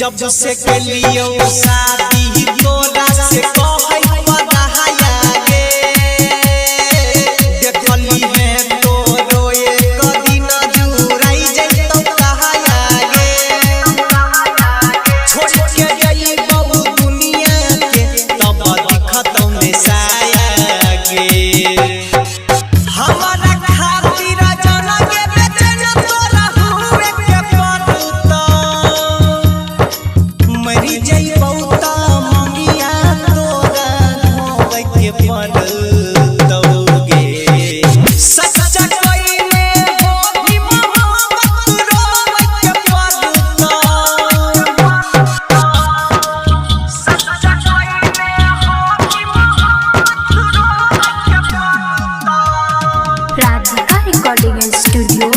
जब से कलियो शादी तोरा से कहै पढ़ाया गे, देखली है तोरो एक दिन जुराई जैतौ कहाया गे। छोड़ के जइबौ दुनिया के तब दिखतौ मेसाया गे। हमारा खातिर जाना के बेचैन तोरा हुए के पड़तौ, मरी जइबौ त मंगिया तोरा धोबै के पड़तौ गे। सच्चा कइले हो भी मोहब्बत रोबै के पड़तौ। सच्चा कइले हो भी मोहब्बत रोबै के पड़तौ। Radhika recording studio,